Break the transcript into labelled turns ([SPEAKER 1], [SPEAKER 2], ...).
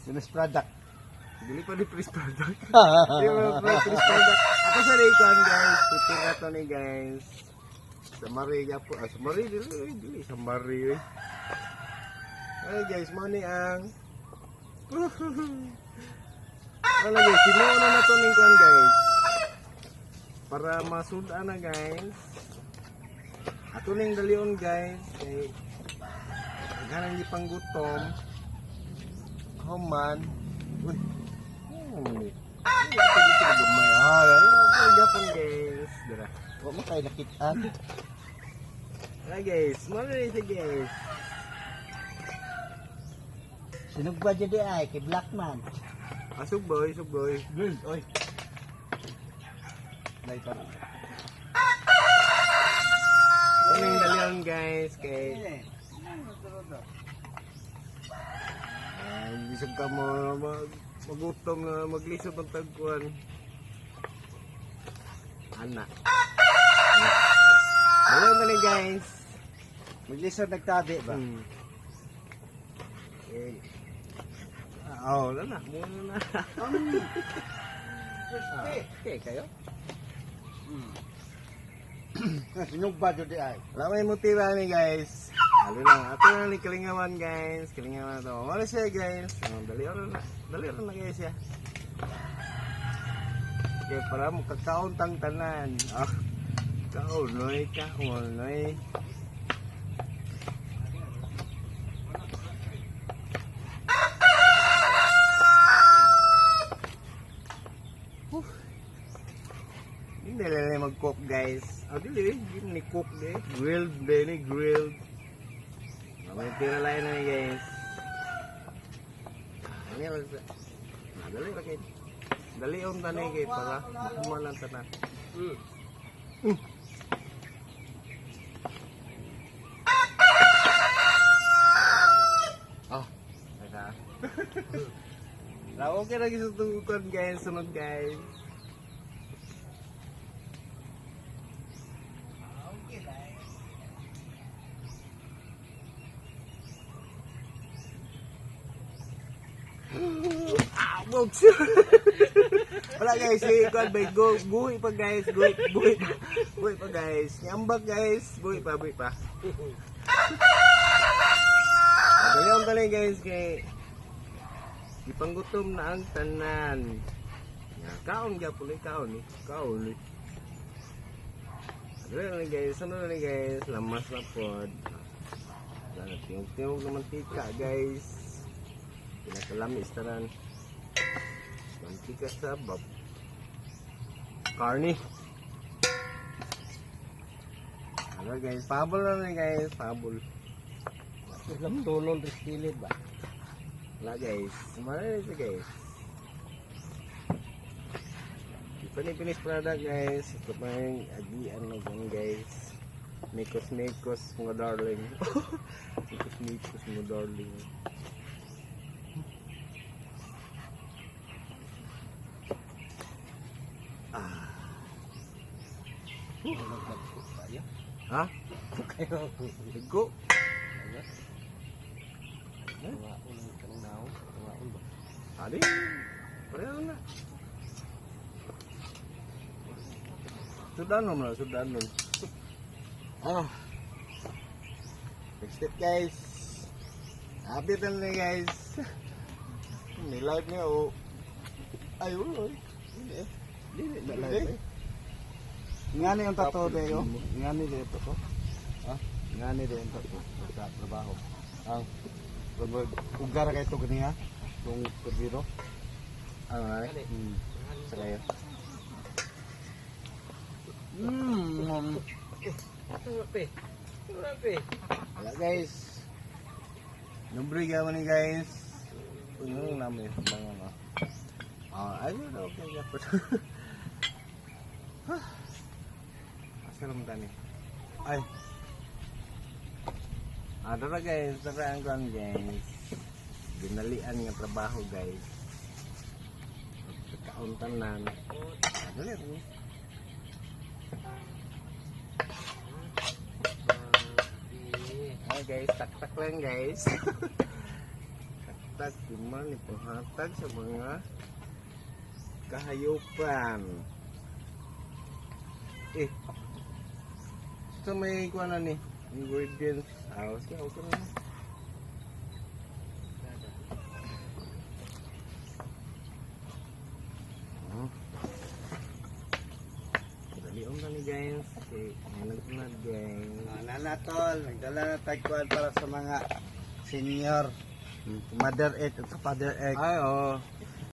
[SPEAKER 1] Finish product.
[SPEAKER 2] Dili pa ni fresh product. Dili pa ni fresh product. Ako sa Raycon, guys. Prepare na to ni, guys. Sa Marie po. Ah, sa Marie dili eh, dili sa Marie eh. Ay guys, mo ni ang ano guys, tinuo na to ning kuan, guys. Para masudan na, guys. Ato ning dalion, guys, kay daghan ang gipanggutom. Human. Uy. Ay, ito gamay. Ah, ay, gapon, guys. Dara.
[SPEAKER 1] Wa mo kay nakitaan.
[SPEAKER 2] Ay guys, mo na rin siya, guys.
[SPEAKER 1] Sinugba jud di ay kay Blackman.
[SPEAKER 2] Ah, sugboy, sugboy.
[SPEAKER 1] Good, oy. Later.
[SPEAKER 2] Ano yung dalion, guys, kay ay, bisag ka mo magutom na maglisod ang tagkuan. Ana. Dalion na ni, guys.
[SPEAKER 1] Maglisod nagtabi ba?
[SPEAKER 2] Eh. Ah, oh, wala na. Muna na. Ah, okay, kayo.
[SPEAKER 1] Sinugba jud di ay.
[SPEAKER 2] Wala may motiva ni, guys. Ano lang, ato na ni kalingawan, guys. Kalingawan na to. Wala siya, guys. Oh, dali ora na. Dali ora na, guys ya. Okay, para mo kakaon tang tanan. Ah. Kaon noy, kaon noy. Hindi na lang mag-cook, guys. Ah, dili eh. Hindi ni cook di. Grilled di ni grilled. Mamay tira lang na ni, guys. Ano yan? Ah, dali ra kay. Dali ang tanay kay para makuha lang tanan. Oh, teka. Okay na sa tugukan, guys. Sunod, guys. Ah, box. Wala guys, si Kuan bay go buhi pa, guys, buhi buhi pa. Buhi pa, guys. Nyambak, guys, buhi pa, buhi pa. Dali ang dali, guys, kay gipanggutom na ang tanan. Nga, kaon gyapon eh, kaon eh, kaon eh. Dali na guys, ano na guys, lamas na pod. Wala na tiyog-tiyog na mantika, guys. Pinakalamis tanan. Mantika sa bab. Carne. Ano guys, pabol na ni guys, pabol.
[SPEAKER 1] Isang tulol ris kilid ba?
[SPEAKER 2] Wala guys, sumala ito, guys. Ito ni finished product, guys. Ito pa yung agian na gan, guys. Mikos mikos mga darling. Mikos mikos mga darling. Ah. Ha?
[SPEAKER 1] Kayo.
[SPEAKER 2] Ligo. Adi. Pareho na. Sudan mo na, sudan mo. Ah. Next step, guys. Update na lang, guys. May live niya oh. Ay, uy. Hindi eh. Hindi na live eh.
[SPEAKER 1] Ngani ang tato dayo? Ngani dayo to? Ha? Ngani dayo ang tato sa trabaho. Ang ugara kay to ganiya tong kordiro.
[SPEAKER 2] Ano na eh? Sa kayo. Wala, guys. Number ka ni, guys. Ano namin mga ano. Ah, ayun okay yapon. Asa naman tani? Ay. Ah, tara guys, tara ang kuan, guys. Ginalian nga trabaho, guys. Pagkauntan na. Ah, dali rin. Ay guys, tak-tak lang, guys. Panghatag man ni, panghatag sa mga kahayupan. Eh. Sa may kuha na ni ingredients. Ah, okay, okay na. Dali na ni, guys. Okay, nagsunod, guys.
[SPEAKER 1] Ah, nana tol, nagdala na tagkuan para sa mga senior. Mother egg at sa father egg.
[SPEAKER 2] Ay, oo.